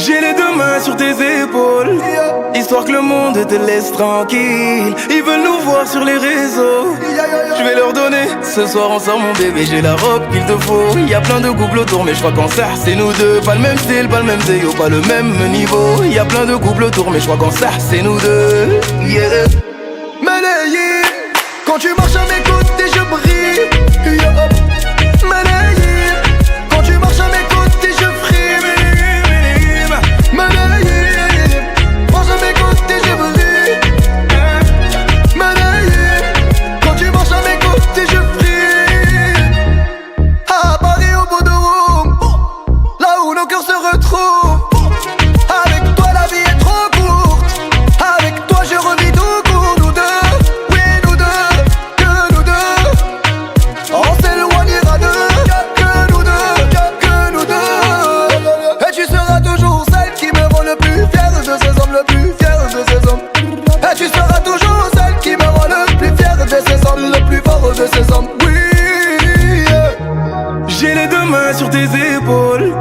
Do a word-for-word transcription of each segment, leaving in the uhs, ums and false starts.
J'ai les deux mains sur tes épaules, histoire que le monde te laisse tranquille. Ils veulent nous voir sur les réseaux. Je vais leur donner, ce soir on sort mon bébé, j'ai la robe qu'il te faut. Y a plein de couples autour, mais je crois qu'en sort c'est nous deux. Pas le même style, pas le même déo, pas le même niveau. Y a plein de couples autour, mais je crois qu'en sort c'est nous deux. Yeah. Melanin, quand tu marches à mes côtés, je brille. Yeah. Melanin, quand tu marches à mes côtés, je frime. Melanin, marche à mes côtés, je brille. Melanin, quand tu marches à mes côtés, je frime. À Paris, au Boudoum, là où nos cœurs se retrouvent. Avec toi, la vie est trop courte. Avec toi, je revis tout pour nous deux. Oui, nous deux, que nous deux. On s'éloignera d'eux, que nous deux, que nous deux. Et tu seras toujours celle qui me rend le plus fier de ces hommes, le plus fier de ces hommes. Et tu seras toujours celle qui me rend le plus fier de ces hommes, le plus fort de ces hommes. Oui, yeah. J'ai les deux mains sur tes épaules,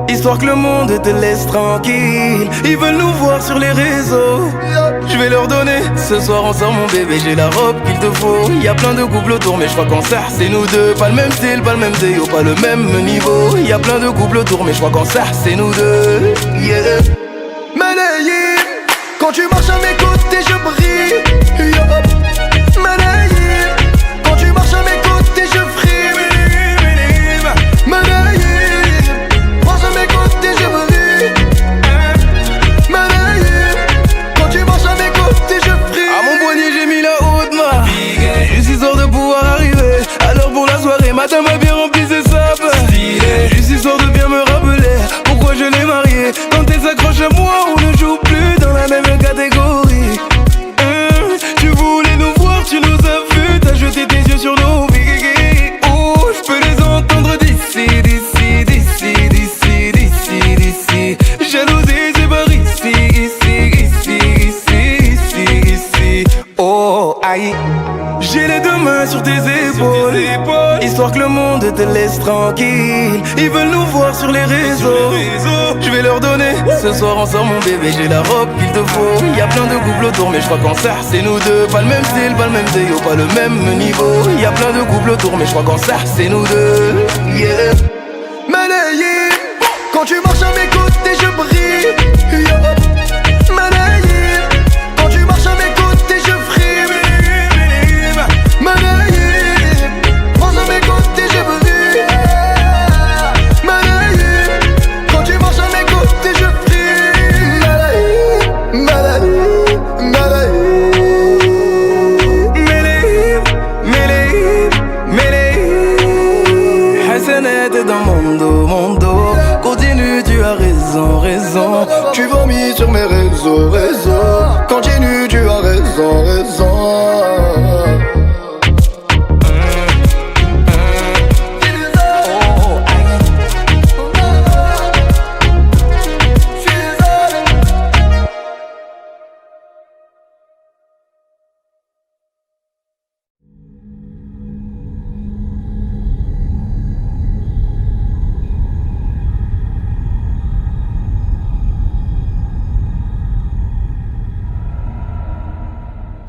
histoire que le monde te laisse tranquille. Ils veulent nous voir sur les réseaux. Je vais leur donner, ce soir on sort mon bébé, j'ai la robe qu'il te faut. Y a plein de couples autour, mais je crois qu'en sort c'est nous deux. Pas le même style, pas le même déo, pas le même niveau. Y a plein de couples autour, mais je crois qu'en sort c'est nous deux. Yeah. Melanin, quand tu marches à mes côtés, je brille. Yo. Melanin, quand tu marches à mes côtés, je frime. Melanin, marche à mes côtés, je brille. Melanin, quand tu marches à mes côtés, je frime. À mon poignet, j'ai mis la haute main. Juste histoire de pouvoir arriver. Alors pour la soirée, madame a bien rempli ses sapes. Juste histoire de bien me rappeler pourquoi je l'ai mariée. Quand elle s'accroche à moi, on ne joue plus dans la même catégorie. Hein, tu voulais nous voir, tu nous as vus, t'as jeté tes yeux sur nos vies. Oh, je peux les entendre d'ici, d'ici, d'ici, d'ici, d'ici, d'ici. Jalousie, c'est par ici, ici, ici, ici, ici, ici. Oh, aïe. J'ai les deux mains sur tes épaules, histoire que le monde te laisse tranquille. Ils veulent nous voir sur les réseaux. Je vais leur donner, ce soir on sort mon bébé, j'ai la robe qu'il te faut. Y a plein de couples autour, mais je crois qu'en sort c'est nous deux. Pas le même style, pas le même déo, pas le même niveau. Y a plein de couples autour, mais je crois qu'en sort c'est nous deux. Yeah. Melanin, quand tu marches à mes côtés, je brille. Yo.